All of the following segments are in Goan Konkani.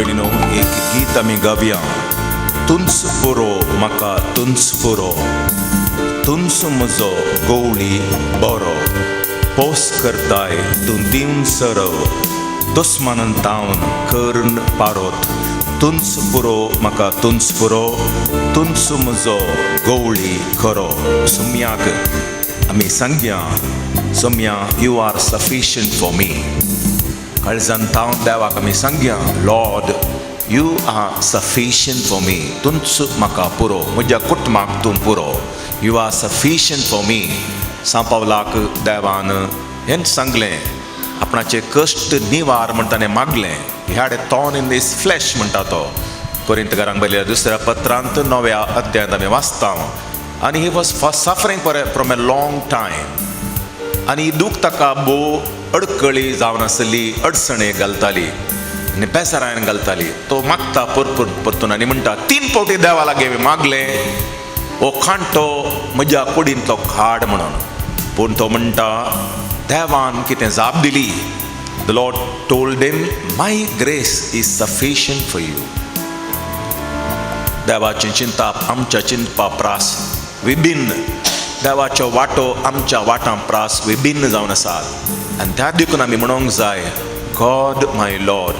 भयणीनो, एक गीत आमी गावया. तुंच पुरो म्हाका, तुंच पुरो, तुंच म्हजो गवळी बरो, पोस करताय तूं दिवन सरव, दुस्मानान तावन कर्ण पारोत. तुंच पुरो म्हाका, तुंच पुरो, तुंच म्हजो गवळी खरो. सोम्याक आमी सांगया, Saumya, you are sufficient for me. काळजान तावन देवाक आमी सांगया, Lord, you are sufficient for me. तुंच म्हाका पुरो, म्हज्या कुटुंबाक तूं पुरो. You are sufficient for me. सांपावलाक देवान हेंच सांगलें, आपणाचे कश्ट निवार म्हण ताणें मागलें. He had a thorn in his flesh म्हणटा तो. कोरिंतकारांक बरयल्या दुसऱ्या पत्रांत 9व्या अध्यायांत आमी वाचता. आनी he was suffering for from a long time. आनी ही दूख ताका भोव अडकळी जावन आसली, अडचणे घालताली आनी बेजारायन घालताली. तो मागता परतून परतून आनी म्हणटा, 3 फावटी देवा लागीं मागलें, हो कांटो म्हज्या कुडींतलो खाड म्हणून. पूण तो म्हणटा, देवान कितें जाप दिली? The Lord told him, my grace is sufficient for you. देवाचें चिंताप आमच्या चिंतपा प्रास विभिन्न, देवाच्यो वाटो आमच्या वाटां प्रास विभिन्न जावन आसात. आनी त्या देखून आमी म्हणूंक जाय, God my Lord,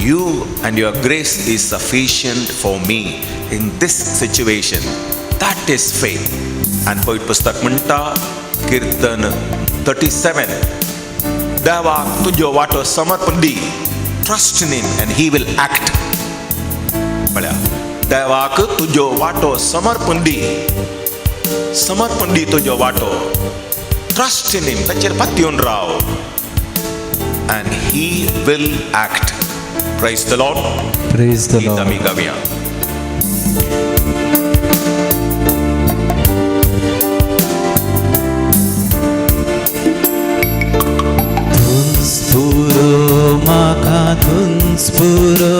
you and your grace is sufficient for me in this situation. That is faith. आनी पवित्र पुस्तक म्हणटा, किर्तन 37, देवाक तुज्यो वाटो समर्पण दी. Trust in him and he will act. म्हळ्यार देवाक तुज्यो वाटो समर्पण दी, समर्पण दी तुज्यो वाटो. Trust in him, ताचेर पातयेवन राव, and he will act. Praise the Lord. Praise the गीत Lord. आमी गावया. तुंच पुरो म्हाका, तुंच पुरो,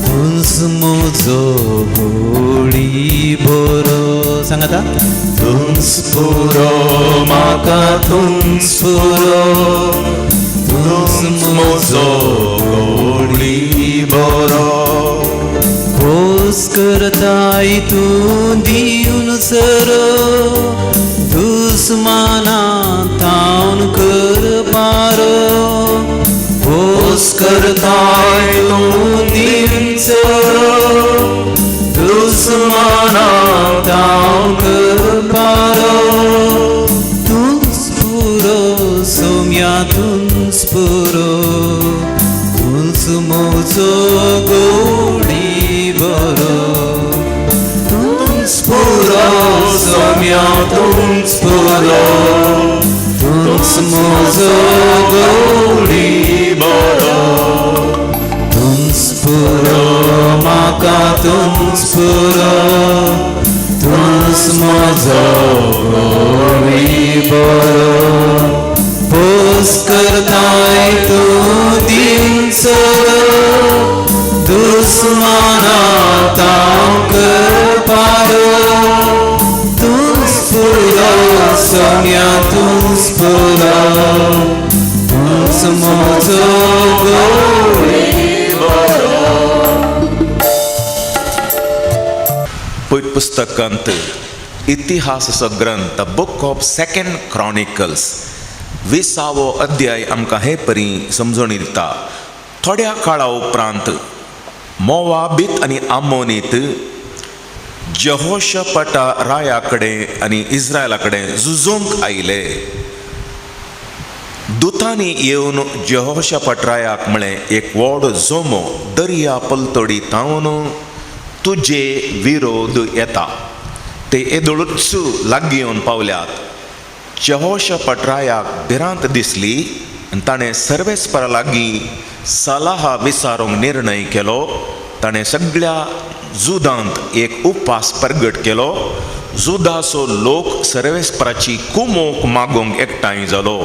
तुंच म्हजो गोडी बरो. सांगाता, तुंच पुरो म्हाका, तुंच पुरो, तुंच म्हजो गोडी बरो. खोस करताय तूं दिवन सरो, दुस्माना तावन कर पारो. खोस करताय तूं दिवन सरो, दुस्माना तावन कर पारो. तुंच पुरो सोम्या, तुंच पुरो, तुंच म्हजो गोडी बरो. तुंच पुरो सोम्या, तुंच पुरो, तुंच म्हजो गोडी बरो. तुंच पुरो म्हाका, तुंच पुरो, तुंच म्हजो गोडी बरो. पोस करताय तूं दिवन सरो, दुस्माना तांव कर पारो. तुंच पुरो सोम्या, तुंच पुरो, तुंच म्हजो गोडी बरो. पवित्र पुस्तकांत इतिहासाचो ग्रंथ, the book of Second Chronicles, 20वो अध्याय आमकां हे परी समजून दिता. थोड्या काळा उपरांत मोवाबीत आनी आमोनीत jehoshaphat राया कडेन आनी इस्रायला कडेन झुजूंक आयले. दुतांनी येवन jehoshaphat रायाक म्हळें, एक व्हड जोमो दर्या पलतडी तावन तुजे विरोध येता. ते येदोळूच लागीं येवन पावल्यात. jehoshaphat रायाक भिरांत दिसली आनी ताणें सर्वेस्परा लागीं सलाह विचारूंक निर्णय केलो. ताणें सगळ्या जुदांत एक उपास प्रगट केलो. जुदाचो लोक सर्वेस्पराची कुमोक मागूंक एकठांय जालो.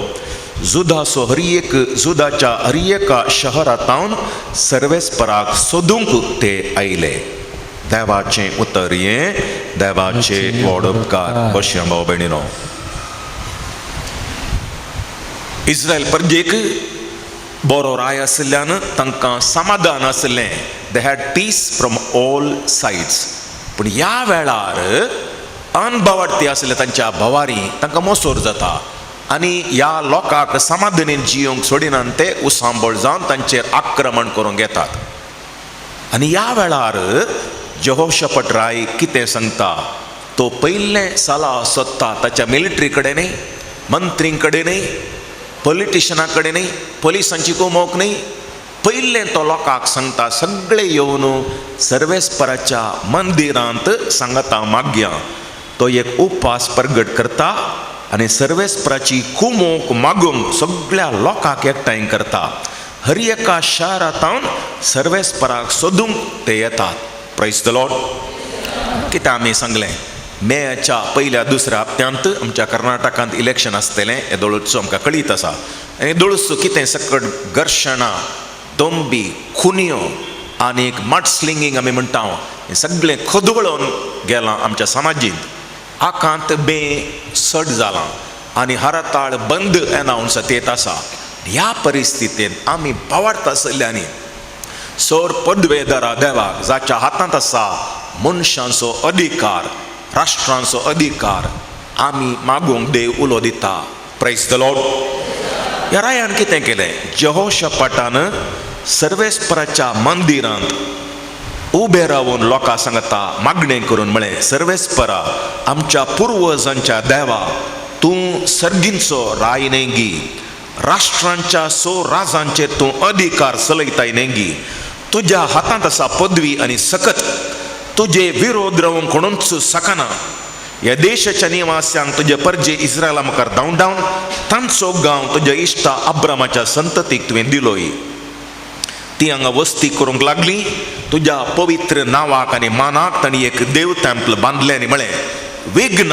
जुदाचो हर एक जुदाच्या हर एका शहरांत सर्वेस्पराक सोदूंक ते आयले. देवाचें उतर हें, देवाचे व्हड उपकार. बशया भाव भयणीनो, इस्रायल प्रजेक बरो राय आशिल्ल्यान तांकां समाधान आशिल्लें. They had peace from all sides. पूण ह्या वेळार अनभावार्थी आशिल्ले तांच्या भवारी तांकां मोसोर जाता आनी ह्या लोकांक समाधानीन जियोंक सोडिनान ते उसांबळ जावन तांचेर आक्रमण करूंक येतात. आनी ह्या वेळार जहोशपट राय कितें सांगता, तो पयलें सलाह सोदता ताच्या मिलिटरी कडेन न्ही, मंत्रीं कडेन न्ही, पॉलिटिशना कडेन न्ही, पोलिसांची कुमोक न्ही. पयलें तो लोकांक सांगता सगळे येवन सर्वेस्पराच्या मंदिरांत सांगता मागया. तो एक उपास प्रगट करता आनी सर्वेस्पराची कुमोक मागूंक सगळ्या लोकांक एकठांय करता. हर एका शारांत सर्वेस्पराक सोदूंक ते येतात. Praise the Lord. कितें आमी सांगलें, मेच्या पयल्या दुसऱ्या हप्त्यांत आमच्या कर्नाटकांत इलेक्शन आसतलें हेदोळचो आमकां कळीत आसा. आनी येदोळचो कितें सकट घर्शणां, दोंबी, खुनयो आनी एक मडस्लिंगींग आमी म्हणटा, हें सगळें खदवळोन गेलां आमच्या समाजींत. आकांत बे चड जालां आनी हरताळ बंद एनावन्स येत आसा. ह्या परिस्थितींत आमी पावार्थ आशिल्ल्यांनी सोर पदवेदारा देवाक जाच्या हातांत आसा मनशांचो अधिकार, राष्ट्रांचो अधिकार, आमी मागूंक देव उलो दिता. Praise the Lord. ह्या रायान कितें केलें, जहोशपाटान सर्वेस्पराच्या मंदिरांत उबे रावन लोकां सांगता मागणें करून म्हळें, सर्वेस्परा आमच्या पुर्वजांच्या देवा, तूं सर्गींचो राय न्हय, राष्ट्रांच्या सो राजांचेर तूं अधिकार चलयताय न्हय, तुज्या हातांत आसा पदवी आनी सकत, तुजे विरोध रावंक कोणूच शकना. ह्या देशाच्या निवास्यांक तुजे परजे इस्रायला मुखार धांवडावन तांचो गांव तुज्या इश्टा अब्रामाच्या संततीक तुवें दिलोय. ती हांगा वस्ती करूंक लागली. तुज्या पवित्र नांवाक आनी मानाक तांणी एक देव टेम्पल बांदलें आनी म्हळें, विघ्न,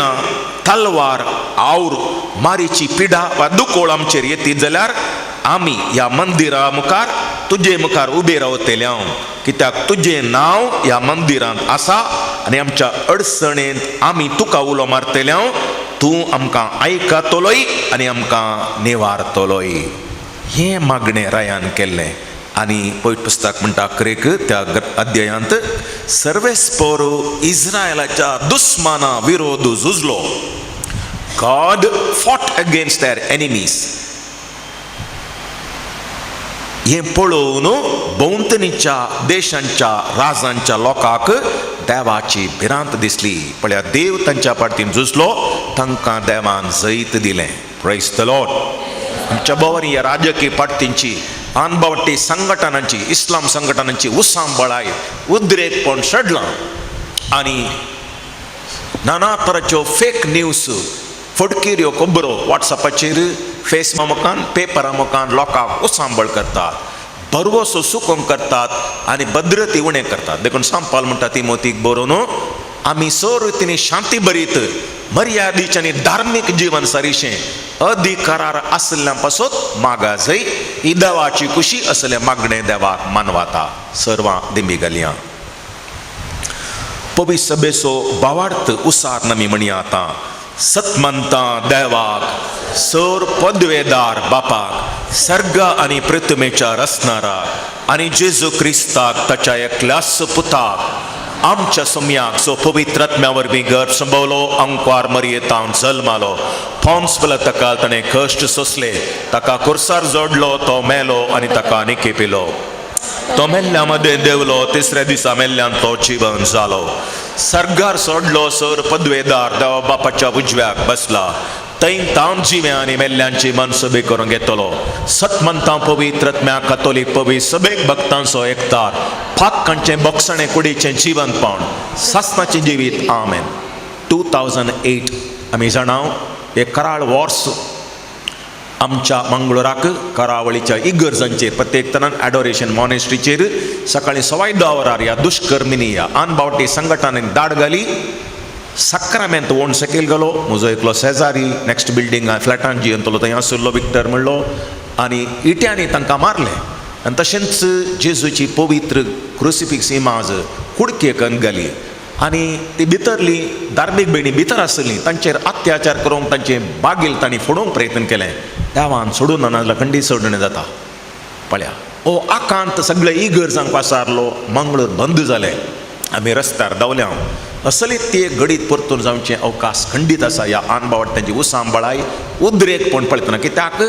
तलवार, our, मारीची पिडा वा दुकोळ आमचेर येतीत जाल्यार आमी ह्या मंदिरा मुखार तुजे मुखार उबे रावतले हांव, कित्याक तुजें नांव ह्या मंदिरांत आसा आनी आमच्या अडचणेंत आमी तुका उलो मारतले हांव, तूं आमकां आयकतलोय आनी आमकां निवारतलोय. हें मागणें रायान केल्लें. आनी पवित्र पुस्तक म्हणटा अकरेक त्या अध्यायांत सर्वेस्पर इस्रायलाच्या दुस्माना विरोध झुजलो. God fought against their enemies. हें पळोवन भोंवतणीच्या देशांच्या राजांच्या लोकांक देवाची भिरांत दिसली. पळया देव तांच्या पार्टीन झुजलो, तांकां देवान जैत दिलें. Praise the Lord. आमच्या भोंवरी ह्या राजकीय पार्टींची, अनभावटी संघटनांची, इस्लाम संघटनांची उसांबळाय उद्रेकपण सडलां आनी नाना तराच्यो फेक न्यूज, फटकिऱ्यो खबरो वॉट्सॅपाचेर, फेसबुका मुखान, पेपरा मुखान लोकांक उसांबळ करतात, भरवसो सुकोंक करतात आनी भद्रती उणें करतात. देखून सांपाल म्हणटा तिमोतीक बरोवन, आमी सो रितींनी शांती भरीत मर्यादीचें आनी धार्मीक जीवन सारिशें अधिकारार आशिल्ल्या पासत मागा जय ही देवाची खुशी असलें मागणें देवाक मानवाता. सर्वां दिंबी घालया. पवित्र सभेचो भावार्थ उसार नमी म्हणया आतां. सतमंता देवाक, सर पदवेदार बापाक, सर्ग आनी पृथ्वीच्या रचणाराक आनी जेजू क्रिस्ताक ताच्या एकल्याच पुताक आमच्या सोम्याक, जो पवित्र आत्म्या वरवीं गर्भ संभवलो, अंकवार मरयेतावन जल्मालो, पोन्स ताका ताणें कश्ट सोंसले, ताका कुर्सार जोडलो, तो मेलो आनी ताका निकेपिलो. तो मेल्ल्या मदें देवलो, तिसऱ्या दिसा मेल्ल्यान तो जिवन जालो, सर्गार सोडलो, सर पदवेदार देवा बापाच्या उजव्याक बसला, थंय तावन जिव्या आनी मेल्ल्यांची मनसबी करून घेतलो. सतमंता पवित्र आत्म्या कातोलीक पवित्र सभेक भक्तांचो एकतार, पातकांचें बोगसणें, कुडीचें जिवनपण, सासनाचें जिवीत. आमेन. 2008 आमी जाणाव एक कराळ वर्स आमच्या मंगळुराक करावळीच्या इगर्जांचेर, प्रत्येक तरान एडोरेशन मॉनेस्ट्रीचेर सकाळी 10:15 वरार ह्या दुश्कर्मिनी, ह्या अनबावटी संघटनांनी दाड घाली. सक्रामेंत ओण सकयल गेलो. म्हजो एकलो शेजारी नेक्स्ट बिल्डिंग फ्लॅटान जियेतलो थंय आशिल्लो विक्टर म्हणलो, आनी इट्यांनी तांकां मारलें. आनी तशेंच जेजूची पवित्र क्रुसिफिक्स इमाज कुडके करून घाली आनी ती भितरली धार्मीक भयणी भितर आसली तांचेर अत्याचार करूंक तांचे बागील तांणी फोडूंक प्रयत्न केलें. देवान सोडून ना जाल्यार खंडीत सोडून जाता. पळया ओ आकांत सगळे इगर्जांक पासारलो, मंगळूर बंद जालें, आमी रस्त्यार धांवल्या. असली ती एक घडीत परतून जावचें अवकाश खंडीत आसा. ह्या आनबावट तांची उसांबळाय उद्रेकपण पळयतना कित्याक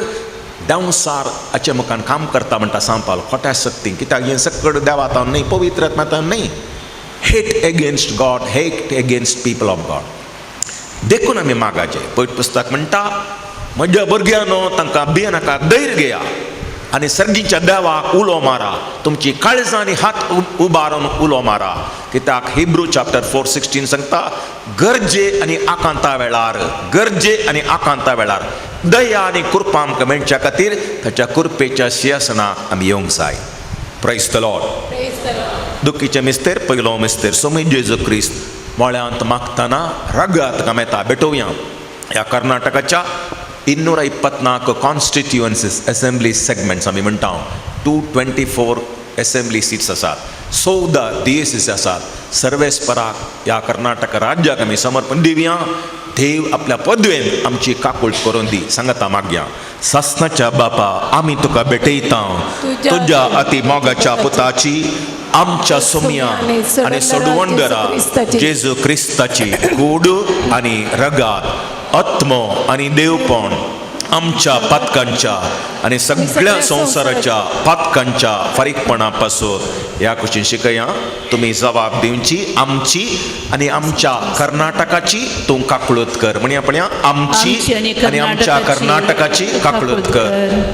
देंवसार हाचे मुखान काम करता म्हणटा सांपाल खोट्या शक्ती, कित्याक हें सकड देवातान न्हय, पवित्र आत्म्यातान न्हय. Hate against God, hate against people of God. देखून आमी मागाचें. पयलीं पुस्तक म्हणटा म्हज्या भुरग्यांनो तांकां भियेनाका, धैर्य घेया आनी सर्गीच्या देवाक उलो मारा, तुमची काळजां आनी हात उबारून उलो मारा. कित्याक हिब्रू चॅप्टर 4:16 सांगता गरजे आनी आकांता वेळार, गरजे आनी आकांता वेळार दया आनी कृपा आमकां मेळच्या खातीर ताच्या कृपेच्या सिंहासनाक आमी येवंक जाय. Praise the Lord. दुखीचे मिस्तेर पयलो मिस्तेर सोमी जेजू क्रिस्त मळ्यांत मागतना रगत कामेता भेटोवया. ह्या कर्नाटकाच्या 224 कॉन्स्टिट्युअन्सीज असेंब्ली सेगमेंट्स आमी म्हणटा, 224 असेंब्ली सिट्स आसात, 14 DSCs आसात. सर्वेस्पराक ह्या कर्नाटक राज्याक आमी समर्पण दिवया. देव आपल्या पदवेन आमची काकूळ करून दी. सांगता मागया. सासनाच्या बापा आमी तुका भेटयता तुज्या अति मोगाच्या पुताची आमच्या सोमया आनी सोडवणगरा जेजू क्रिस्ताची कूड आनी रगात, आत्मो आनी देवपण आमच्या पातकांच्या आनी सगळ्या संवसाराच्या पातकांच्या फारीकपणा पासून ह्या कुशीन शिकया. तुमी जबाब दिवची आमची आनी आमच्या कर्नाटकाची तूं काकळूत कर. म्हणया पळया आमची आनी आमच्या कर्नाटकाची काकळूत कर.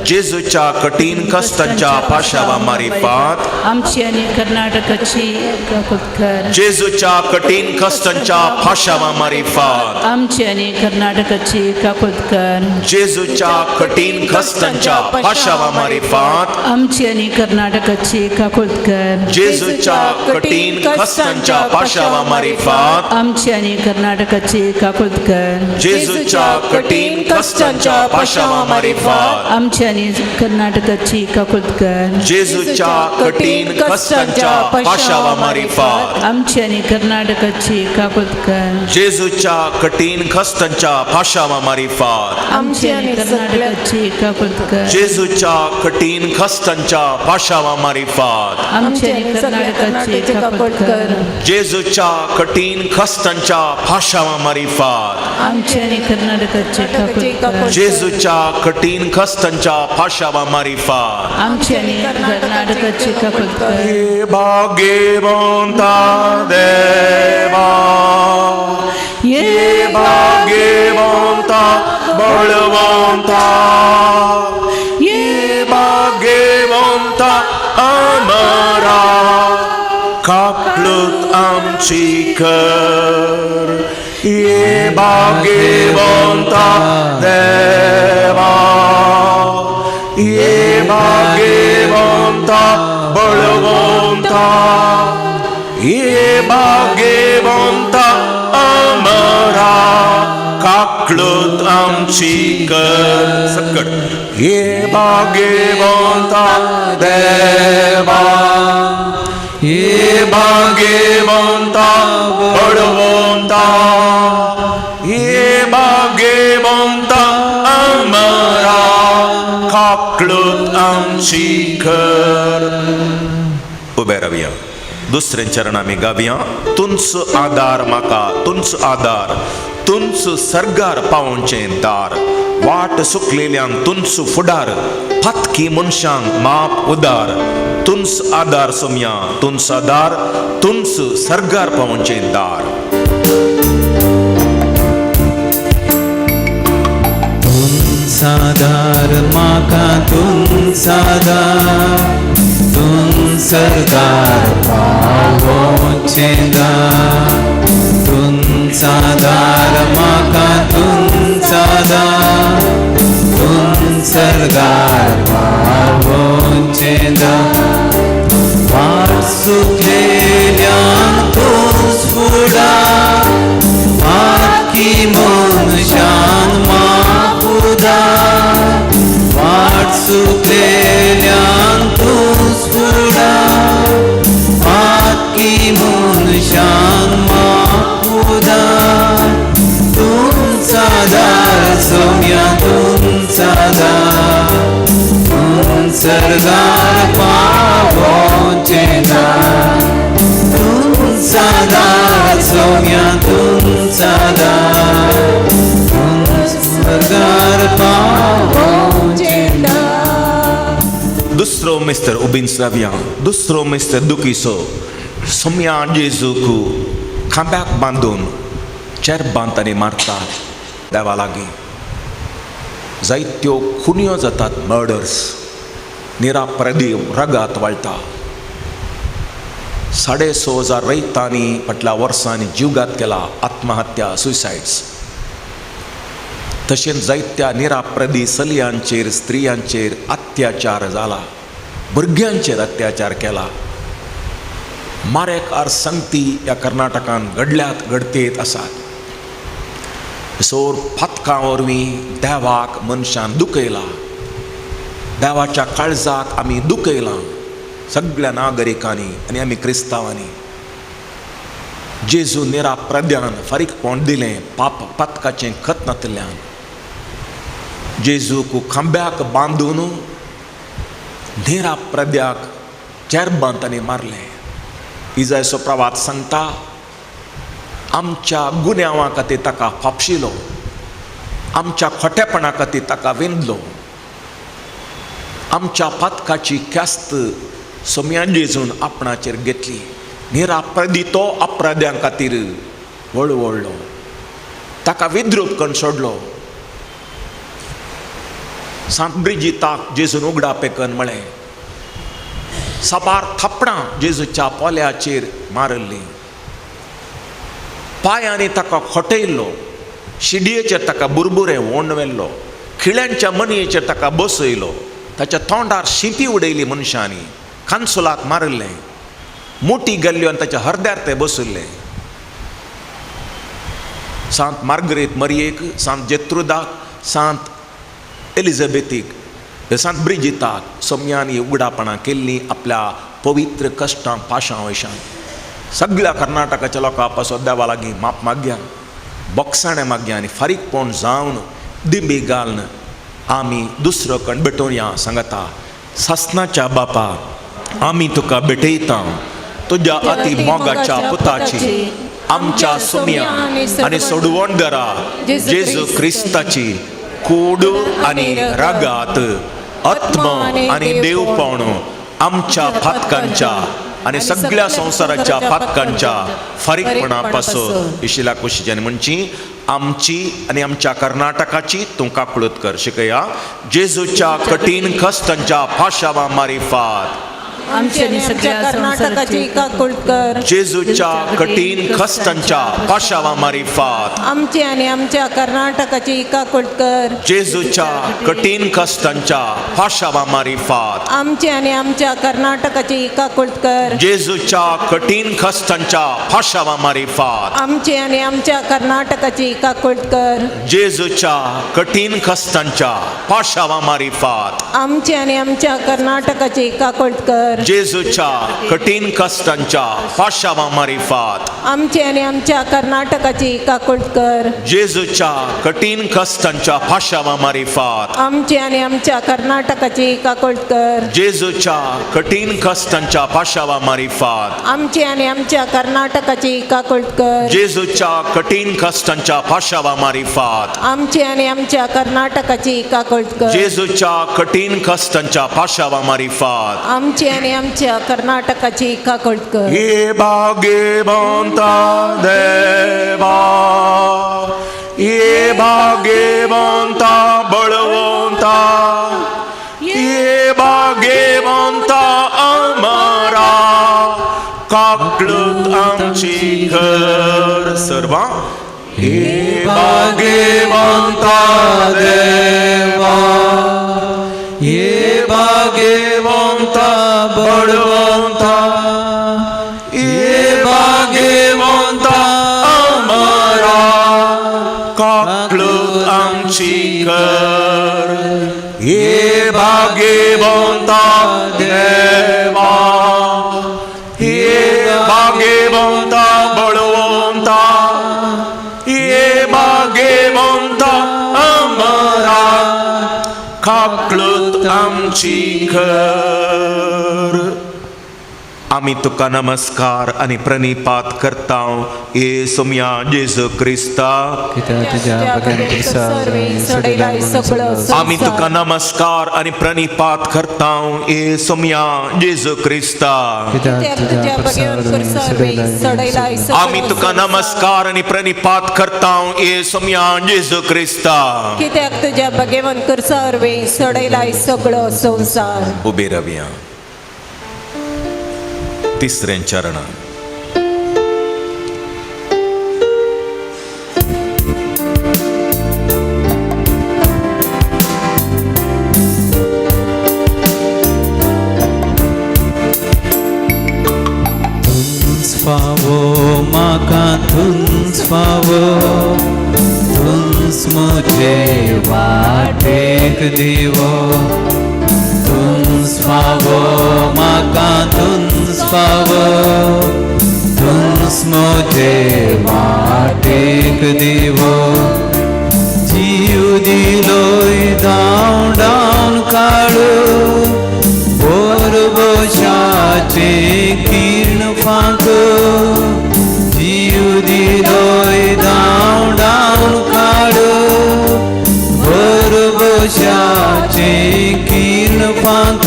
जेजूच्या कठीण कश्टांच्या पाशावा मारिफात आमची आनी कर्नाटकाची काकूत कर. जेजूच्या कठीण कश्टांच्या पाशावा मारिफात आमची आनी कर्नाटकाची काकूत कर. जेजूच्या कठीण कश्टांच्या पाशावा मारिफात आमची आनी कर्नाटकाची काकूत कर. जेजूच्या कठीण कश्टांच्या पाशावा मारिफात आमची आनी कर्नाटकाची काकूत कर. जेजूच्या कठीण कश्टांच्या पाशावा मारिफात आमची आनी कर्नाटकाची काकूत कर. जेजूच्या कठीण कश्टांच्या पाशावा मारिफात आमची आनी कर्नाटकाची काकूत कर. जेजूच्या कठीण कश्टांच्या पाशावा मारिफात आमची आनी कर्नाटकाची काकूत कर. जेजूच्या कठीण कश्टांच्या पाशावा मारिफात आमची आनी कर्नाटकाची काकूत कर. जेजूच्या कठीण कश्टांच्या पाशावा मारिफात आमची आनी कर्नाटकाची काकूत कर. जेजूच्या कठीण कश्टांच्या पाशावा मारिफात आमची आनी कर्नाटकाची काकूत कर. भाग्यवंता देवा, ये भाग्यवंता बळवंता, ये भाग्यवंता अमरा, काकलूत आमची कर. ये भाग्यवंता देवा, ये भाग्यवंता बळवंता, ये भाग्यवंता अमरा, काकलूत आमची कर. सकट ये भाग्यवंता देवा, ये भाग्यवंता बळवंता, ये भाग्यवंता अमरा, काकलूत आमची कर. उबे रावया. दुसरें चरण आमी गावया. तुंच आदार म्हाका, तुंच आदार, तुंच सर्गार पावोवचें दार, वाट सुकलेल्यांक तुंच फुडार, पातकी मनशांक माप उदार, तुंच आदार सोमया, तुंच आदार, तुंच सर्गार पावोवचें दार. तुंच आदार म्हाका, तुंच आदार, तुंच सरदार पावोवचें दार, तुंच आदार म्हाका, तुंच आदार, तुंच सरदार पावोवचें दार, वाट सुकलेल्यांक तूंच फुडार, पातकी मनशांक माप उदार, वाट सुकलेल्यांक तूंच फुडार, पातकी मनशांक माप उदार, तुंच आदार सोम्या, तुंच आदार, तुंच सरदार घेवया तुमचा दार स्वर्गार पावोवचें ना. दुसरो मिस्टर उबीन रावया. दुसरो मिस्टर दुखीचो सोम्या जेजूक खांब्याक बांदून चेरबांत आनी मारतात. देवा लागीं जायत्यो खुन्यो जातात, मर्डर्स, निराप्रदीव रगात वाळटा. 6,500 रयतांनी फाटल्या वर्सांनी जीवघात केला, आत्महत्या, सुसायड्स. तशेंच जायत्या निराप्रदी चलयांचेर, स्त्रियांचेर अत्याचार जाला, भुरग्यांचेर अत्याचार केला. मारेकार संगती ह्या कर्नाटकान घडल्यात, घडतेत आसात. सोर पातकां वरवीं देवाक मनशान दुखयला, देवाच्या काळजाक आमी दुखयलां सगळ्या नागरिकांनी आनी आमी क्रिस्तांवांनी. जेजू निराप्रद्यान फारीकपण दिलें पाप पातकाचें खत नातिल्ल्यान. जेजूक खांब्याक बांदून निराप्रद्याक चेरबांत आनी मारलें. इजायचो प्रवाद सांगता आमच्या गुन्यांवा खातीर ताका फापशिलो, आमच्या खोटेपणा खातीर ताका विंदलो, आमच्या पातकाची ख्यास्त सोम्या जेजून आपणाचेर घेतली. निराप्रदी तो अपराध्यां खातीर वळवळ्ळो, ताका विद्रूप करून सोडलो. सांत ब्रिजिताक जेजून उगडापेकन म्हळें, साबार थापणां जेजूच्या पोल्याचेर मारिल्लीं, पांयांनी ताका खोटयल्लो, शिडयेचेर ताका बुरबुरें ओंड व्हेल्लो, खिळ्यांच्या मनयेचेर ताका बसयलो, ताच्या तोंडार शिंपी उडयली मनशांनी, कानसुलाक मारिल्लें, मोटी गेल्ल्यो आनी ताच्या हरद्यार ते बसयल्ले. सांत मार्गरेत मरियेक, सांत जेत्रुदाक, सांत एलिझाबेथीक, सांत ब्रिजिताक सोम्यांनी उगडापणां केल्लीं आपल्या पवित्र कश्टां पाशां वयशान. सगळ्या कर्नाटकाच्या लोकां पासत देवा लागीं माप मागया, बोगसाणें मागया आनी फारीकपण जावन दिंबी घालून आमी दुसरो कण भेटोवया. सांगता सासनाच्या बापा आमी तुका भेटयता, तुज्या अती मोगाच्या पुताची, आमच्या सोम्या आनी सोडवणदारा जेजू क्रिस्ताची कूड आनी रागात, आत्म आनी देवपण आमच्या पातकांच्या आनी सगळ्या संवसाराच्या पातकांच्या फारीकपणा पासून इशिला कुशीच्यान म्हणची आमची आनी आमच्या कर्नाटकाची तूं काकळूत कर. शिकया जेजूच्या कठीण कश्टांच्या फाशावा मारिफात आमच्या आमची आणि आणि आमच्या सगळ्या कर्नाटकाची संवसाराची काकूळ कर. जेजूच्या कठीण कश्टांच्या पाशावा मारिफात आमची आणि आमच्या कर्नाटकाची काकूळ कर. जेजूच्या कठीण कश्टांच्या फाशावा मारिफात आमची आणि आमच्या कर्नाटकाची काकूळ कर. जेजूच्या कठीण कश्टांच्या फाशावा मारिफात आमची आणि आमच्या कर्नाटकाची काकूळ कर. जेजूच्या कठीण कश्टांच्या पाशावा मारिफात आमची आणि आमच्या कर्नाटकाची काकूळ कर. जेजूच्या कठीण कश्टांच्या पाशावा मारिफात आमची आणि आमच्या कर्नाटकाची काकूळ कर. जेजूच्या कठीण कश्टांच्या पाशावा मारिफात आमची आणि आमच्या कर्नाटकाची काकूळ कर. जेजूच्या कठीण कश्टांच्या पाशावा मारिफात आमची आणि आमच्या कर्नाटकाची काकूळ कर. जेजूच्या कठीण कश्टांच्या पाशावा मारिफात आमची आणि आमच्या कर्नाटकाची काकूळ कर. जेजूच्या कठीण कश्टांच्या पाशावा मारिफात आमची आणि आमच्या कर्नाटकाची काकूळ कर. हे भाग्यवंता देवा, हे भाग्यवंता बळवंता, हे भाग्यवंता अमरा, काकळूत आमची कर. सर्वां हे भाग्यवंता देवा, हे भाग्यवंता बळवंता, हे भाग्यवंता अमरा, काकळूत आमची कर. हे भाग्यवंता देवा, हे भाग्यवंता बळवंता, हे भाग्यवंता अमरा, काकळूत आमची कर. आमी तुका नमस्कार आनी प्रणिपात करता ये सोम्या जेजू क्रिस्ता. आमी तुका नमस्कार आनी प्रणिपात करता ये सोम्या जेजू क्रिस्ता. आमी तुका नमस्कार आनी प्रणिपात करता ये सोम्या जेजू क्रिस्ता. कित्याक तुज्या भगेवन कुर्सा वरवीं सोडयलाय सगळो संवसार. उबे रावया. तिसरें चरण. तुंच फावो म्हाका तुंच फावो, तुंच म्हजे वाटेक दिवो. तुंच फावो म्हाका तुंच फावो, तुंच म्हजे वाटेक दिवो. जीव दिलोय धांवडावन काडू, बोरबोशाचें किर्ण फांक. जीव दिलोय धांवडावन काडू, बोरबोशाचें किर्ण फांक.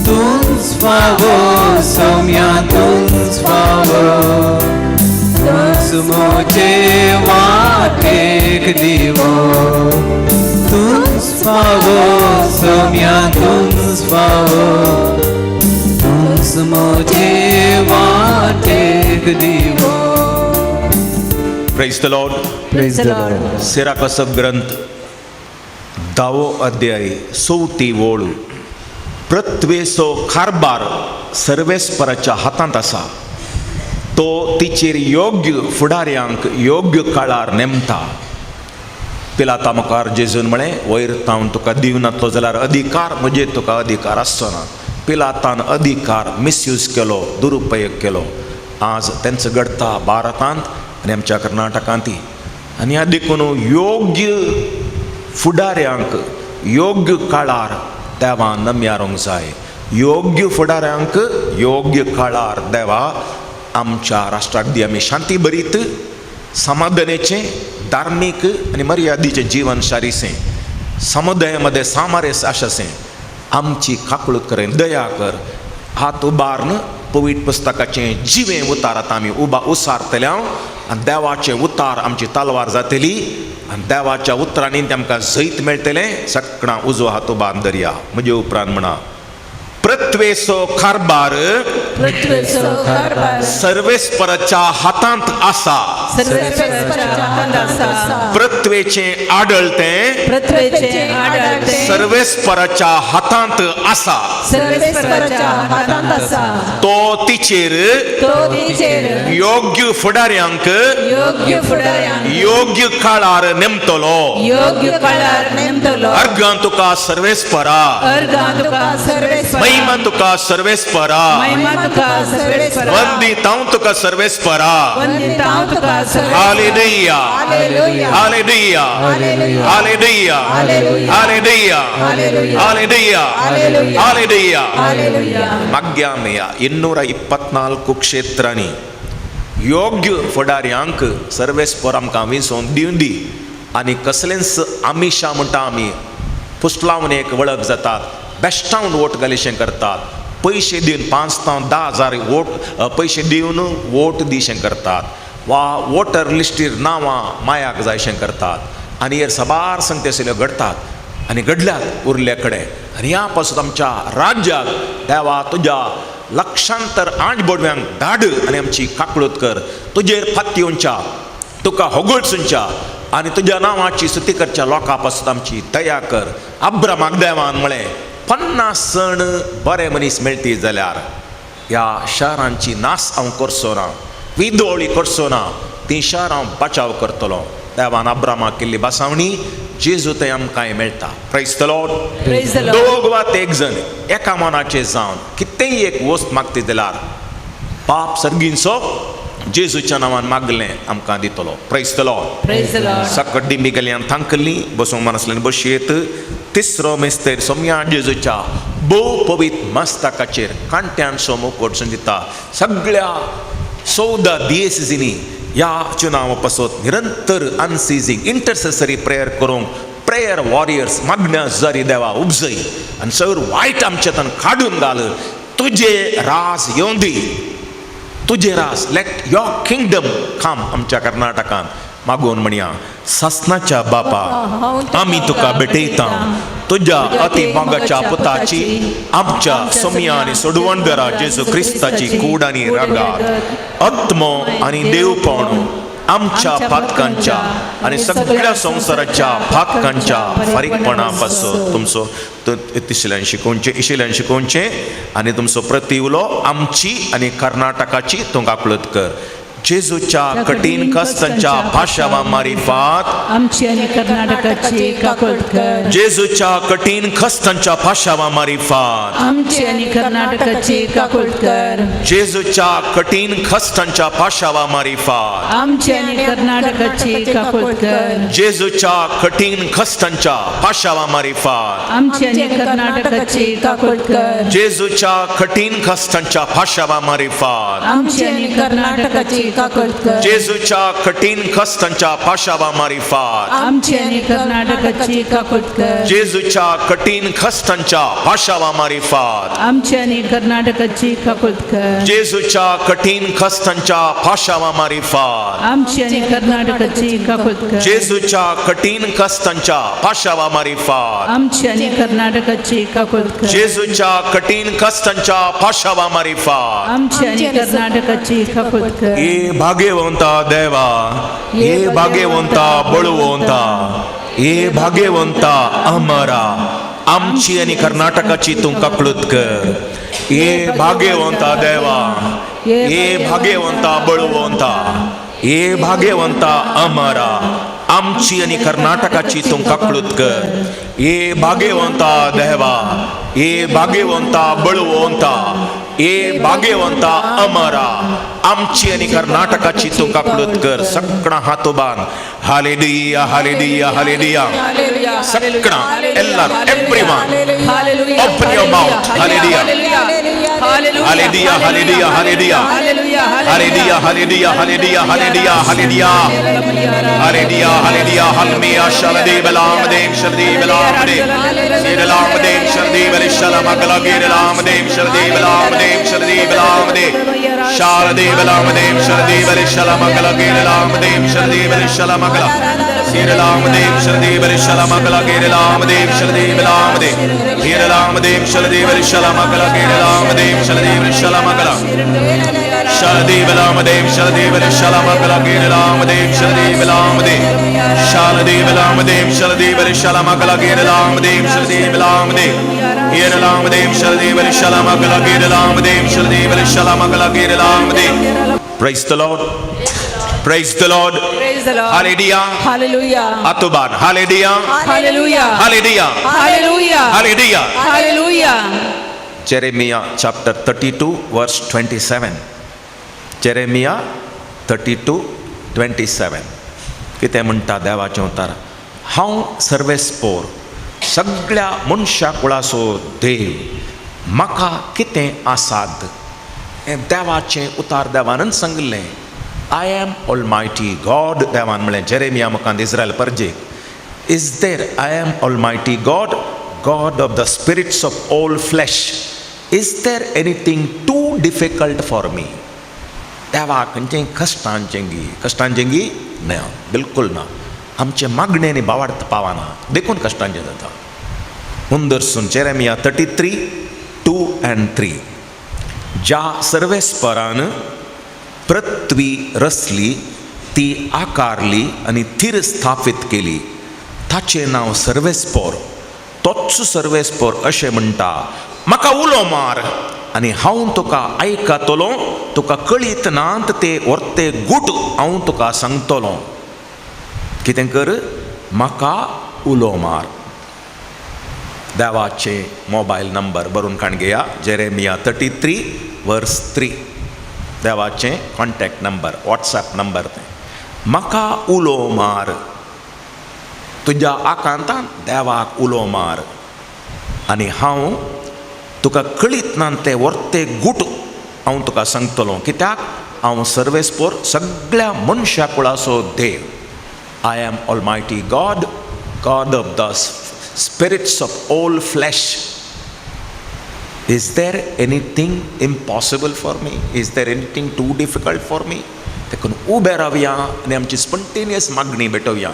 तुंच फावो सौम्या तुंच फावो, तुंच म्हजे वाटेक दिवो. तुंच फावो सौम्या तुंच फावो, तुंच म्हजे वाटेक दिवो. Praise the Lord. Praise the Lord. सिराकसब ग्रंथ 10वो अध्याय 4थी ओळ. पृथ्वेचो कारभार सर्वेस्पराच्या हातांत आसा, तो तिचेर योग्य फुडाऱ्यांक योग्य काळार नेमता. पिलाता मुखार जेजून म्हळें, वयर तावन तुका दिवनातलो जाल्यार अधिकार म्हजेर तुका अधिकार आसचो ना. पिलातान अधिकार मिसयूज केलो, दुरुपयोग केलो. आज तेंच घडटा भारतांत आनी आमच्या कर्नाटकांतय. आनी ह्या देखून योग्य फुडाऱ्यांक योग्य काळार देवा नमयारूंक जाय. योग्य फुडाऱ्यांक योग्य काळार देवा आमच्या राष्ट्राक दी आमी शांती भरीत समाधानेचें धार्मीक आनी मर्यादीचें जीवन शारीसें समुदाया मदें सामरस आशासें आमची काकळूत कर, दया कर. हात उबारून पवित्र पुस्तकाचें जिवें उतार आतां आमी उसारतले हांव आनी देवाचें उतार आमची तलवार जातली आनी देवाच्या उतरांनी आमकां जैत मेळटलें. सगळां उजवो हात उबारून दरया. म्हजे उपरांत म्हणा, पृथ्वेचो कारभार सर्वेस्पराच्या हातांत आसा. पृथ्वेचें आडळतें सर्वेस्पराच्या हातांत आसा. तो तिचेर योग्य फुडाऱ्यांक योग्य काळार नेमतलो. अर्गां तुका सर्वेस्परा, महिमा तुका सर्वेस्परा, वंदितां तुका सर्वेस्परा. Hallelujah, hallelujah, hallelujah, hallelujah, hallelujah, hallelujah. माग्यामेया 224 क्षेत्रांनी योग्य फुडाऱ्यांक सर्वेस्पर आमकां विसोवन दिवन दी. आनी कसलेंच आमिशा म्हणटा आमी पुसलावन एक वळख जातात, बेश्टावन वोट घालिशें करतात, पयशे दिवन 5 तावन 10 हजार वोट पयशे दिवन वोट दिशें करतात वा वोटर लिस्टीर नांवां मायाक जायशें करतात. आनी हेर साबार संगते सगळ्यो घडटात आनी घडल्यात उरल्या कडेन. आनी ह्या पासून आमच्या राज्याक देवा तुज्या लक्षांतर 8 बोडव्यांक धाड आनी आमची काकळूत कर. तुजेर फातयेवच्या, तुका होगळसूनच्या आनी तुज्या नांवाची स्तुती करच्या लोकां पासून आमची दया कर. अब्रामाक देवान म्हळें, 50 जण बरे मनीस मेळटी जाल्यार ह्या शारांची नास हांव करचो ना, विदोळी करचो ना, ती शारां हांव बचाव करतलो. देवान अब्रामाक केल्ली बसावणी जेजू थंय आमकां मेळटा. Praise the Lord. दोग वा एक जण एका मनाचें जावन कितेंय एक वस्त मागता जाल्यार पाप सर्गींचो जेजूच्या नांवान मागलें आमकां दितलो. Praise the Lord. सकट डिंबी गेल्यान थांकल्ली बसूंक मनसल्यान बशयेत. तिसरो मिस्तेर सोम्या जेजूच्या भोव पवित्र मस्तकाचेर कांट्यांचो मुकोट दिता. सगळ्या 14 दियेसिजींनी ह्या चुनावा पासत निरंतर अनसिजींग इंटरसेसरी प्रेयर करूंक प्रेयर वॉरियर्स मागण्या जरी देवा उपजय आनी सगळं वायट आमच्यातन काडून घाल. तुजे राज येवं दी, तुजे राज, let your kingdom come आमच्या कर्नाटकान. मागून म्हणया, सासनाच्या बापा आमी तुका भेटयता तुज्या अति मोगाच्या पुताची आमच्या सोम्या आनी सोडवणदारा जेजू क्रिस्ताची कूड आनी रगात, आत्मो आनी देवपण आमच्या पातकांच्या आनी सगळ्या संवसाराच्या पातकांच्या फारीकपणा पासून तुमचो तिसल्यान शिकोवचें, इशिल्यान शिकोवचें आनी तुमचो प्रति उलो आमची आनी कर्नाटकाची तूं काकळत कर. जेजूच्या कठीण कश्टांच्या भाशावा मारिफात आमची आनी कर्नाटकाची काकळत कर. जेजूच्या कठीण कश्टांच्या भाशावा मारिफात आमची आनी कर्नाटकाची काकळत कर. जेजूच्या कठीण कश्टांच्या भाशावा मारिफात आमची आनी कर्नाटकाची काकळत कर. जेजूच्या कठीण कश्टांच्या भाशावा मारिफात आमची आनी कर्नाटकाची काकळत कर. जेजूच्या कठीण कश्टांच्या भाशावा मारिफात आमची आनी कर्नाटकाची काकळत कर. जेजूच्या कठीण कश्टांच्या पाशावा मारिफात आमची आनी कर्नाटकाची काकळत कर. जेजूच्या कठीण कश्टांच्या पाशावा मारिफात आमची आनी कर्नाटकाची काकळत कर. जेजूच्या कठीण कश्टांच्या पाशावा मारिफात आमची आनी कर्नाटकाची काकळत कर. जेजूच्या कठीण कश्टांच्या पाशावा मारिफात आमची आनी कर्नाटकाची काकळत कर. जेजूच्या कठीण कश्टांच्या पाशावा मारिफात आमची आनी कर्नाटकाची काकळत कर. ए भाग्यवंता देवा, ए भाग्यवंता बळवंता, ए भाग्यवंता अमरा, आमची आनी कर्नाटकाची तूं काकळूत कर. ए भाग्यवंता देवा, ए भाग्यवंता बळवंता, ए भाग्यवंता अमरा, आमची आनी कर्नाटकाची तूं काकळूत कर. ए भाग्यवंता देवा, ए भाग्यवंता बळवंता, ए भाग्यवंता अमरा, आमची आनी कर्नाटकाची तूं काकळूत कर. सगळा हातोबान हालेलुया हालेलुया हालेलुया. सगळा ಎಲ್ಲರೂ, everyone open your mouth. Hallelujah hallelujah hallelujah hallelujah hallelujah hallelujah hallelujah hallelujah hallelujah hallelujah hallelujah. हलमिया शलदी बलाम देव शलदी बलाम देव सीरलाम देव शलदी बलिशलम अगला गिरलाम देव शलदी बलाम देव शलदी बलाम देव शारदी बलाम देव शलदी बलिशलम अगला गिरलाम देव शलदी बलिशलम अगला सीरलाम देव शलदी बलिशलम अगला गिरलाम देव शलदी बलाम देव गिरलाम देव शलदी बलिशलम अगला गिरलाम देव शलदी बलिशलम अगला शलदी बलाम देव शलदी बलिशलम अगला गिरलाम देव शलदी बलाम देव शालदी बलाम देव शलदी बलिशलम अगला गिरलाम देव शलदी बलाम देव गिरलाम देव शलदी बलिशलम अगला गिरलाम देव शलदी बलिशलम अगला गिरलाम देव. Praise the Lord. Praise the Lord. Praise the Lord. Hallelujah. Hallelujah. Atuban. Hallelujah. Hallelujah. Hallelujah. Hallelujah. Hallelujah. Hallelujah. Jeremiah chapter 32 verse 27. Jeremiah 32:27. कितें म्हणटा देवाचें उतार, हांव सर्वेस्पोर सगळ्या मनशा कुळाचो देव, म्हाका कितें आसात. हें देवाचें उतार देवानच सांगिल्लें. I am almighty God, देवान म्हणलें जेरेमिया मुखार Israel परजेक. Is there I am almighty God, God of the spirits of all flesh, is there anything too difficult for me. देवाक खंयचें कश्टांचें गी, कश्टांचें गी ना, बिलकुल ना. आमचे मागणेंनी बावार्थ पावना देखून कश्टांचें जाता. मुंदरसून जेरेमिया 33:2 and 3. ज्या सर्वेस्परान पृथ्वी रचली, ती आकारली आनी थीर स्थापीत केली, ताचें नांव सर्वेस्पोर. तोच सर्वेस्पोर अशें म्हणटा, म्हाका उलो मार आनी हांव तुका आयकतलो, तुका कळीत नात ते वर्ते गूट हांव तुका सांगतलो. कितें कर, म्हाका उलो मार. देवाचे मोबायल नंबर बरोवन काण घेया, जेरेमिया 33:3. देवाचें कॉन्टॅक्ट नंबर, वॉट्सएप नंबर तें. म्हाका उलो मार. तुज्या आकांतान देवाक उलो मार आनी हांव तुका कळीत ना ते वर्ते गूट हांव तुका सांगतलो, कित्याक हांव सर्वेस्पोर सगळ्या मनशा कुळाचो देव. I am almighty God, God of the spirits of all flesh. Is there anything impossible for me? Is there anything too difficult for me? देखून उबे रावया आनी आमची स्पॉन्टेनियस मागणी भेटोवया.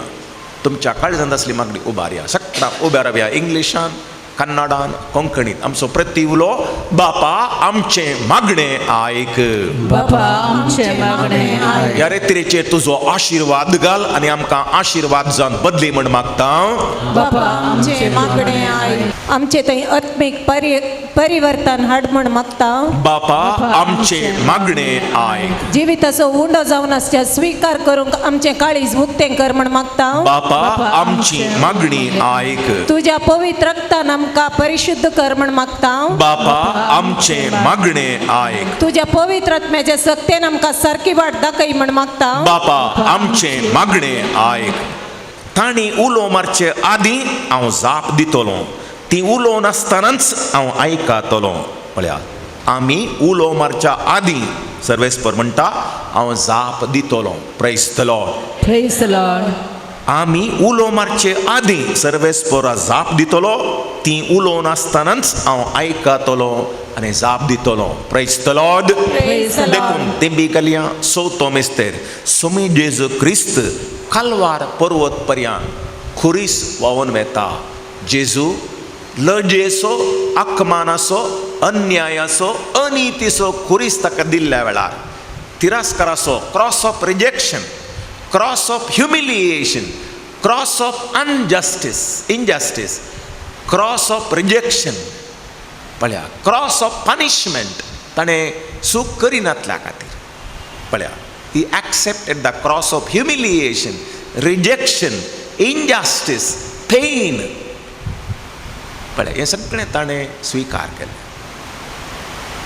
तुमच्या काळजांत आसली मागणी उबारया. सगळ्या उबे रावया, इंग्लिशान, कन्नडान, कोंकणीत. आमचो प्रति उलो, बापा आमचें मागणें आयक. बापा आमचें मागणें आयक. ह्या रेत्रेचेर तुजो आशिर्वाद घाल आनी आमकां आशिर्वाद जावन बदली म्हण मागता. बापा आमचें मागणें आयक. आमचे थंय आत्मीक परिवर्तन हाड म्हण मागता. बापा आमचें मागणें आयक. जिविताचो उंडो जावन आसच्या स्विकार करूंक आमचें काळीज उक्तें कर म्हण मागता. बापा आमची मागणी आयक. तुज्या पवित्र रक्तान आमकां परिशुद्ध कर म्हण मागता. बापा आमचें मागणें आयक. तुज्या पवित्र आत्म्याच्या सक्तेन आमकां सारकी वाट दाखय म्हण मागता. बापा आमचें मागणें आयक. तांणी उलो मारचे आदीं हांव जाप दितलो, ती उलोवन आसतनाच हांव आयकतलो. म्हळ्यार आमी उलो मारच्या आदीं सर्वेस्पर म्हणटा हांव जाप दितलो. Praise the Lord. Praise the Lord. आमी उलो मारचे आदीं सर्वेस्परा जाप दितलो, ती उलोवन आसतनाच हांव आयकतलो आनी जाप दितलो. Praise the Lord. देखून तेंबी घालया चवथो मिस्तेर. सोमी जेजू क्रिस्त कालवार पर्वत पर्यंत खुरीस व्हांवन वेता. जेजू लजेचो, अपमानाचो, अन्यायाचो, अनितीचो खुरीस ताका दिल्ल्या वेळार तिरस्काराचो, cross of rejection, cross of humiliation, cross of unjustice, injustice, cross of rejection, पळया क्रॉस ऑफ पनिशमेंट ताणें चूक करिनातल्या खातीर. पळया he accepted the cross of humiliation, rejection, injustice, pain. पळय हें सगळें ताणें स्विकार केलें.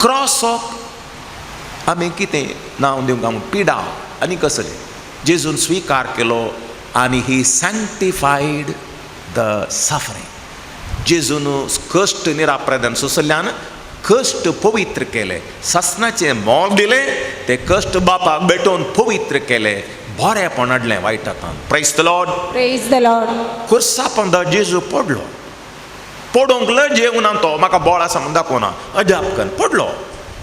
क्रॉस ऑफ आमी कितें नांव दिवंक आमी पिडा आनी कसलें जेजून स्विकार केलो आनी ही सँक्टिफायड the suffering. जेजून कश्ट निरापराधान सोंसल्यान कश्ट पवित्र केले, सासणाचें मोल दिलें, ते कश्ट बापाक भेटोवन पवित्र केले, बरेपण हाडलें वायट हातान. Praise the Lord. Praise the Lord. खुर्सा पंदा जेजू पडलो, पडोवंक लजेवना तो, म्हाका बोळ आसा म्हूण दाखोवना, अजाप करून पडलो.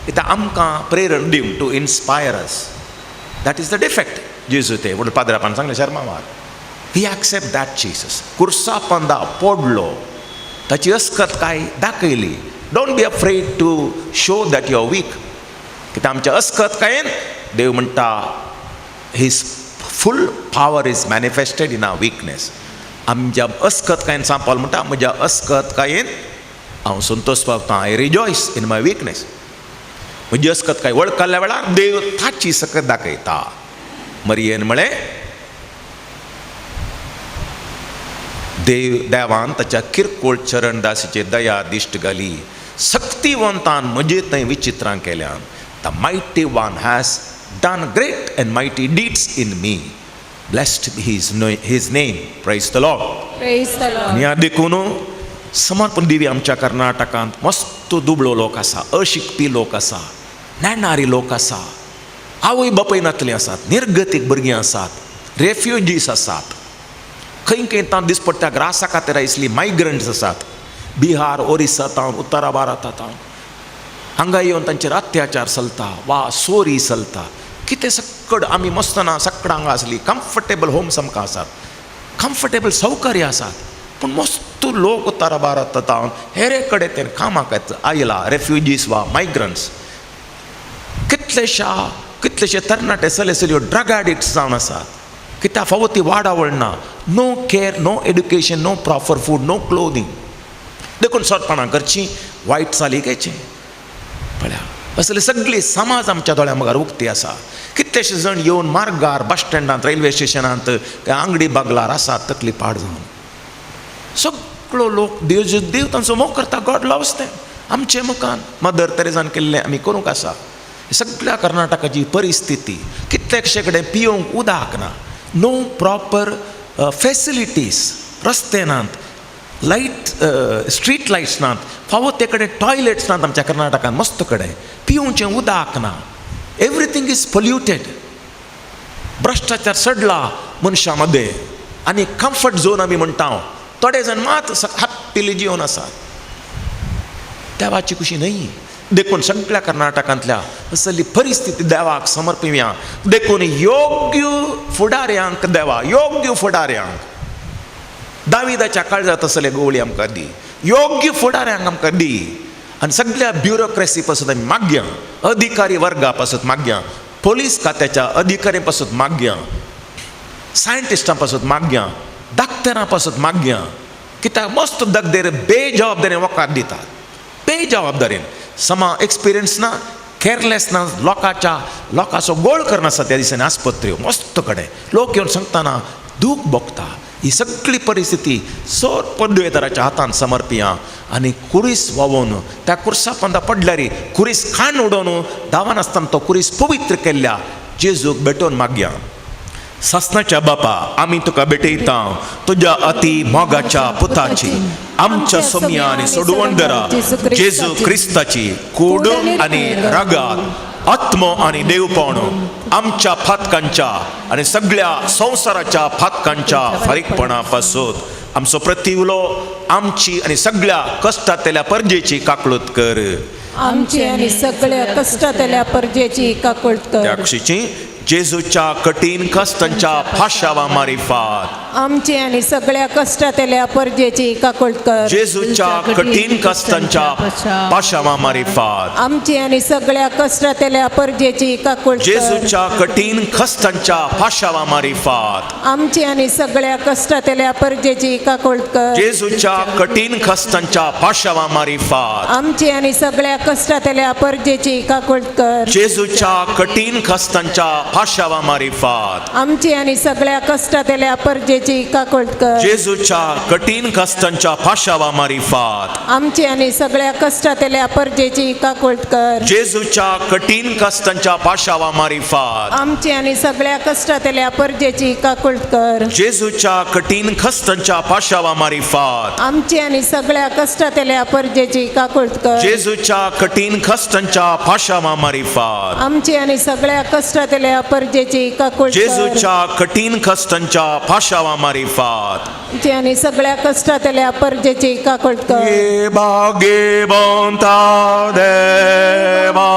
कित्याक आमकां प्रेरण दिवंक, to inspire us. That is the defect जेजू ते म्हणून पाद्रापान सांगलें शर्मावार. He accept that Jesus. खुर्सा पंदा पडलो, ताची अस्कत काय दाखयली. Don't be afraid to show that you are weak. कित्याक आमच्या अस्कत कायेन देव म्हणटा his full power is manifested in our weakness. आमच्या अस्कत कायेन सांपाल म्हणटा म्हज्या अस्कत कायेन हांव Santosh पावतां. I rejoice in my weakness. म्हजी अस्कत काय वळखल्ल्या वेळार देव ताची सकत दाखयता. मरियेन म्हळें देव देवान ताच्या किरकोळ चरणदासीचेर दया दिश्ट घाली, सक्तिवंतान म्हजे थंय विचित्रां केल्यान. The mighty one has done great and mighty deeds in me. Blessed be his name. Praise the Lord. Praise the Lord. आनी ह्या देखून समर्पण दिवी आमच्या कर्नाटकांत मस्त दुबळो लोक आसा, अशिकपी लोक आसा, नेणारी लोक आसा, आवय बापूय नातली आसात, निर्गतीक भुरगीं आसात, रेफ्युजीस आसात, खंय खंय तां दिसपट्ट्या ग्रासा खातीर आयिल्ली मायग्रंट्स आसात, बिहार, ओरिसा तावन, उत्तरा भारता तावन हांगा येवन तांचेर अत्याचार चलता वा चोरी चलता. कितें सक्कड आमी मस्तना सक्कड हांगा आसली कम्फर्टेबल होम्स आमकां आसात, कम्फर्टेबल सौकर्य आसात, पूण मस्त लोक उत्तरा भारता तावन हेरे कडेन ते कामाक आयला, रेफ्युजीस वा मायग्रंट्स. कितलेशे तरणाटे चले चलयो ड्रग एडिक्ट्स जावन आसात, कित्याक फावो ती वाडावळ ना, no care, no education, no proper food, no clothing. देखून सोरपणां करची, वायट चाली घेवचें. पळया असले सगळी समाज आमच्या दोळ्या मुखार उक्ती आसा. कितलेशे जण येवन मार्गार, बस स्टँडांत, रेल्वे स्टेशनांत, आंगडी बागलार आसात तकली पाड जावन. सगळो लोक देव देव तांचो मोग करता. गॉड लव्स देम. आमचे मुखान मदर तेरेजान केल्लें आमी करूंक आसा. सगळ्या कर्नाटकाची परिस्थिती, कितलेशे कडेन पियोवंक उदक ना, नो प्रॉपर फॅसिलिटीज. रस्ते नात, लायट स्ट्रीट लायट्स नात, फावो ते कडेन टॉयलेट्स नात. आमच्या कर्नाटकान मस्त कडेन पिवचें उदक ना. Everything is polluted. भ्रश्टाचार चडला मनशां मदें आनी कम्फर्ट झोन आमी म्हणटा. थोडे जाण मात हॅप्पिली जिवन आसा, देवाची खुशी न्हय. देखून सगळ्या कर्नाटकांतल्या असली परिस्थिती देवाक समर्पिया. देखून योग्य फुडाऱ्यांक देवा, योग्य फुडाऱ्यांक दाविदाच्या काळजांत असले गोवळी आमकां दी, योग्य फुडाऱ्यांक आमकां दी. आनी सगळ्या ब्युरोक्रेसी पासून आमी मागया, अधिकारी वर्गा पासून मागया, पोलीस खात्याच्या अधिकाऱ्यां पासून मागया, सायंटिस्टां पासून मागया, डाक्टरां पासून मागया. कित्याक मस्त दगदेर बेजबाबदारीन वखद दितात, बेजबाबदारीन, समा एक्सपिरियन्स ना, केरलेस ना, लोकांच्या लोकांचो गोळ करनासता. त्या दिसांनी आस्पत्र्यो मस्त कडेन लोक येवन सांगतना दूख भोगता. ही सगळी परिस्थिती सोर पदवेदाराच्या हातान समर्पिया आनी कुरीस व्हांवोवन त्या कुर्सा पंदा पडल्यार कुरीस खाण उडोवन धांवनासतना तो कुरीस पवित्र केल्ल्या जेजूक भेटोवन मागया. सासनाच्या बापा, आमी तुका भेटयता तुज्या अती मोगाच्या पुताची, आमच्या सोम्या आनी सोडवणदरा जेजू क्रिस्ताची कूड आनी रगात, आत्मो आनी देवपण आमच्या फातकांच्या आनी सगळ्या संवसाराच्या फातकांच्या फारीकपणा पासून आमचो प्रतिउलो आमची आनी सगळ्या कश्टांतल्या परजेची काकळूत कर. आमची आनी सगळ्या कश्टांतल्या परजेची काकळूत त्या कर. कुशीची जेजूच्या कठीण कश्टांच्या फाशावा मारिफात आमची आनी सगळ्या कश्टांतल्या परजेची काकळूत कर. जेजूच्या कठीण कश्टांच्या पाशावा मारिफात आमची आनी सगळ्या कश्टांतल्या परजेची काकळूत कर. जेजूच्या कठीण कश्टांच्या पाशावा मारिफात आमची आनी सगळ्या कश्टांतल्या परजेची काकळूत कर. जेजूच्या कठीण कश्टांच्या पाशावा मारिफात आमची आनी सगळ्या कश्टांतल्या परजेची काकळूत कर. जेजूच्या कठीण कश्टांच्या पाशावा मारिफात आमची आनी सगळ्या कश्टांतल्या परजेची काकळूत कर. जेजूच्या कठीण कश्टांच्या पाशावा मारिफात आमची आनी सगळ्या कश्टांतल्या परजेची काकळूत कर. जेजूच्या कठीण कश्टांच्या पाशावा मारिफात आमची आनी सगळ्या कश्टांतल्या परजेची काकळूत कर. जेजूच्या कठीण कश्टांच्या पाशावा मारिफात आमची आनी सगळ्या कश्टांतल्या परजेची काकळूत कर. जेजूच्या कठीण कश्टांच्या पाशावा मारिफात आमची आनी सगळ्या कश्टांतल्या परजेची काकळूत कर. जेजूच्या कठीण कश्टांच्या पाशावा मारिफात आमची आनी सगळ्या कश्टांतल्या परजेची काकळूत कर. हे भाग्यवंता देवा,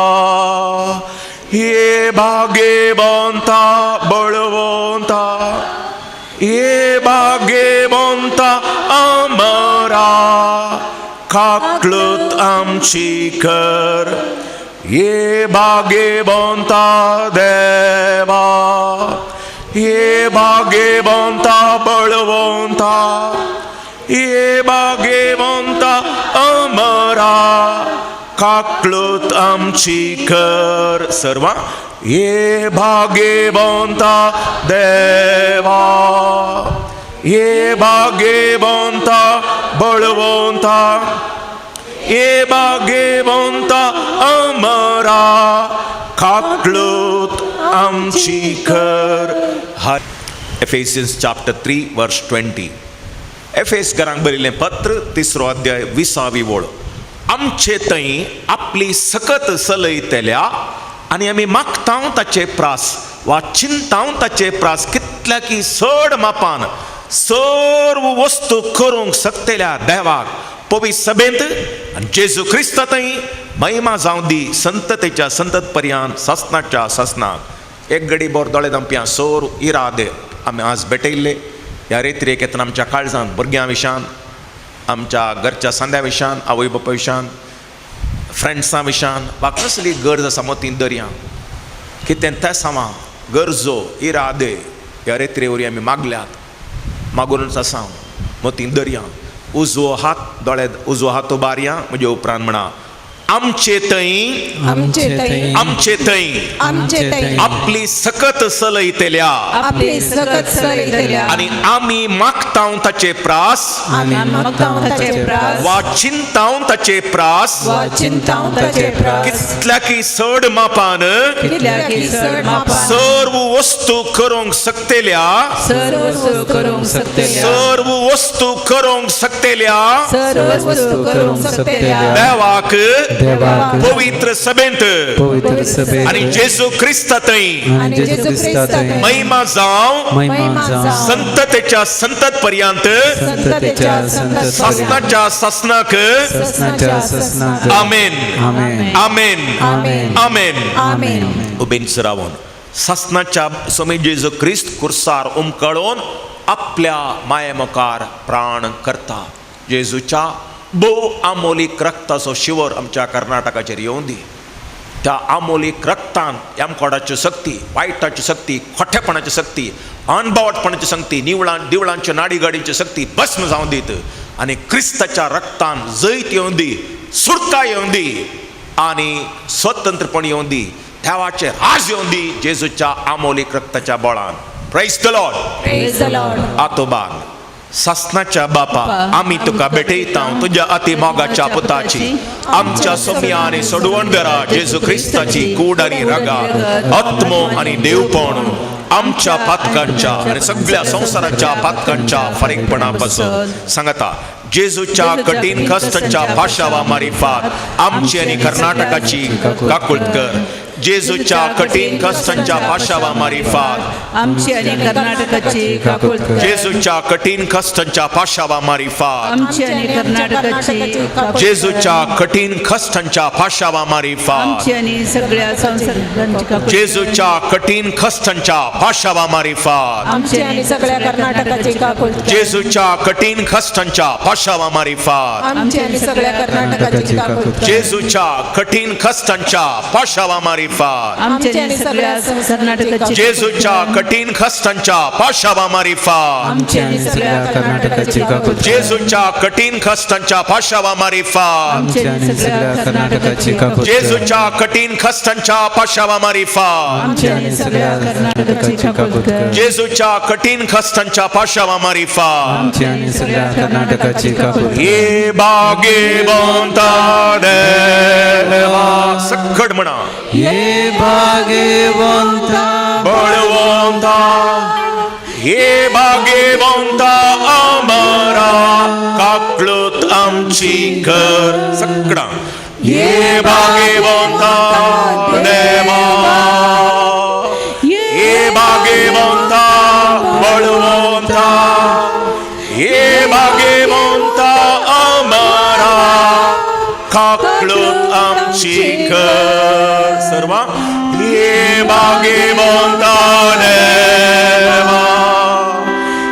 हे भाग्यवंता बळवंता, हे भाग्यवंता अमरा, काकळूत आमची कर. हे भाग्यवंता देवा, हे भाग्यवंता बळवंता, हे भाग्यवंता अमरा, काकळूत आमची कर. सर्वां हे भाग्यवंता देवा, हे भाग्यवंता बळवंता, हे भाग्यवंता अमरा, काकळूत आमची कर. एफेसियन्स चॅप्टर 3 वर्स 20. एफेस घरांक बरयल्लें पत्र, 3रो अध्याय 20वी वळ. आमचे थंय आपली सकत चलयतल्या आनी आमी मागतांव ताचे प्रास वा चिंतांव ताचे प्रास कितल्या की चड मापान सर्व वस्तू करूंक शकतल्या देवाक पवित्र सभेंत आनी जेजू क्रिस्ता थंय महिमा जावं दी संततेच्या संतत पर्यान सासनाच्या सासनाक. एक घडी बोर दोळे दमप्यां सोर इरादे आमी आज भेटयल्ले ह्या रेतरेक येतना आमच्या काळजान भुरग्यां विशान, आमच्या घरच्या सांद्या विशान, आवय बापाय विशान, फ्रेंड्सां विशान वा कसली गरज आसा मतीन दर्या कितें तें सामा गरजो इरादे ह्या रेत्रे वरवीं आमी मागल्यात, मागूनच आसा मतीन दर्या. उजवो हात दोळे, उजवो हात उबारया म्हजे उपरांत म्हणा, आमचे थंय, आमचे थंय, आमचे थंय आमचे थंय आपली सकत सलयतल्या आपली सकत सलयतल्या आनी आमी मागतांव ताचे प्रास आमी मागतांव ताचे प्रास वा चिंतांव ताचे प्रास वा चिंतांव ताचे प्रास कितल्याकी चड मापान कितल्याकी चड मापान सर्व वस्तू करूंक शकतेल्या, सर्व वस्तू करूंक शकतेल्या, सर्व वस्तू करूंक शकतेल्या सर्व वस्तू करूंक शकतेल्या देवाक देवाक पवित्र सभेंत पवित्र सभेंत आनी जेजू क्रिस्ता थंय आनी जेजू क्रिस्ता थंय महिमा जावं महिमा जावं संततेच्या संतत पर्यंत, संततेच्या संतत सासनाच्या सासनाक. ससनाच्या ससनाक. आमेन. आमेन. आमेन. आमेन. आमेन. आमेन. उबेन रावन सासनाच्या स्वामी जेजू क्रिस्त कुर्सार उमकळून आपल्या माये मुखार प्राण करता. जेजूच्या भोव आमोलीक रक्ताचो शिवर आमच्या कर्नाटकाचेर येवन दी. त्या आमोलीक रक्तान यमकोडाच्यो शक्ती, वायटाच्यो शक्ती, खोटेपणाच्यो शक्ती, अनबावटपणाच्यो शक्ती, निवळां दिवळांच्यो नाडीगाडीच्यो शक्ती भस्म जावन दीत आनी क्रिस्ताच्या रक्तान जैत येवन दी, सुटका येवन दी आनी स्वतंत्रपण येवन दी, देवाचें राज येवन दी जेजूच्या आमोलीक रक्ताच्या बळान. Praise the Lord. Praise the Lord. आतोबान सासनाच्या बापा, आमी तुका भेटयता तुज्या अति मोगाच्या पुताची, आमच्या सोम्या आनी सोडवणदारा जेजू क्रिस्ताची कूड आनी रगा, आत्मो आनी देवपण आमच्या पातकांच्या आनी सगळ्या संवसाराच्या पातकांच्या फारीकपणा पासून सांगता. जेजूच्या कठीण कश्टांच्या पाशावा मारिफात आमची आनी कर्नाटकाची काकूळट कर. जेजूच्या कठीण कश्टांच्या पाशावा मारिफात आमची आनी कर्नाटकाची काकूळट कर. जेजूच्या कठीण कश्टांच्या पाशावा मारिफात आमची आनी कर्नाटकाची काकूळट कर. जेजूच्या कठीण कश्टांच्या पाशावा मारिफात आमची आनी सगळ्या संवसारांची काकूळट कर. जेजूच्या कठीण कश्टांच्या पाशावा मारिफात आमची आनी सगळ्या कर्नाटकाची काकूळट कर. जेजूच्या कठीण कश्टांच्या पाशावा मारिफात आमची आनी सगळ्या कर्नाटकाची काकूळट कर. जेजूच्या कठीण कश्टांच्या पाशावा मारिफात आमची आनी सगळ्या कर्नाटकाची, जेजूच्या कठीण कश्टांच्या पाशावा मारिफात आमची आनी सगळ्या कर्नाटकाची काकूळट कर. जेजूच्या कठीण कश्टांच्या पाशावा मारिफात आमची आनी सगळ्या कर्नाटकाची काकूळट कर. जेजूच्या कठीण कश्टांच्या पाशावा मारिफात आमची आनी सगळ्या कर्नाटकाची काकूळट कर. जेजूच्या कठीण कश्टांच्या पाशावा मारिफात आमची आनी सगळ्या कर्नाटकाची काकूळट कर. हे भाग्यवंता देवा, सक्कड म्हणा, हे भाग्यवंता बळवंता, हे भाग्यवंता अमरा काकळूत आमची कर. सक्कडा हे भाग्यवंता देवा, हे भाग्यवंता बळवंता, हे भाग्यवंता अमरा काकळूत आमची कर. सर्वा हे भाग्यवंता देवा,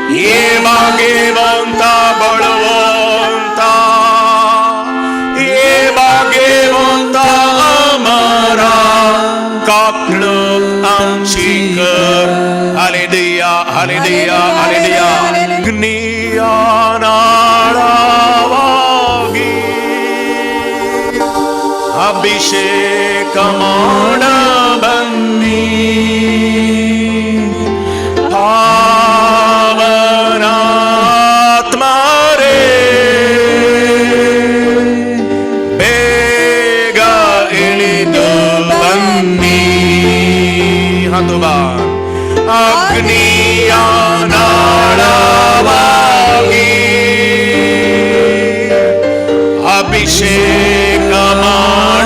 हे भाग्यवंता बळवंता, हे भाग्यवंता अमरा काकळूत आमची कर. Hallelujah, hallelujah, hallelujah. अग्नियानाळावागी अभिषेक माड बन्नी पावनात्मा रे ಬೇಗ ಇಳಿದು ಬನ್ನಿ. ಹತುಬಾ ಅಗ್ನಿಯ ನಾಳವಾಗಿ ಅಭಿಷೇಕ ಮಾಡ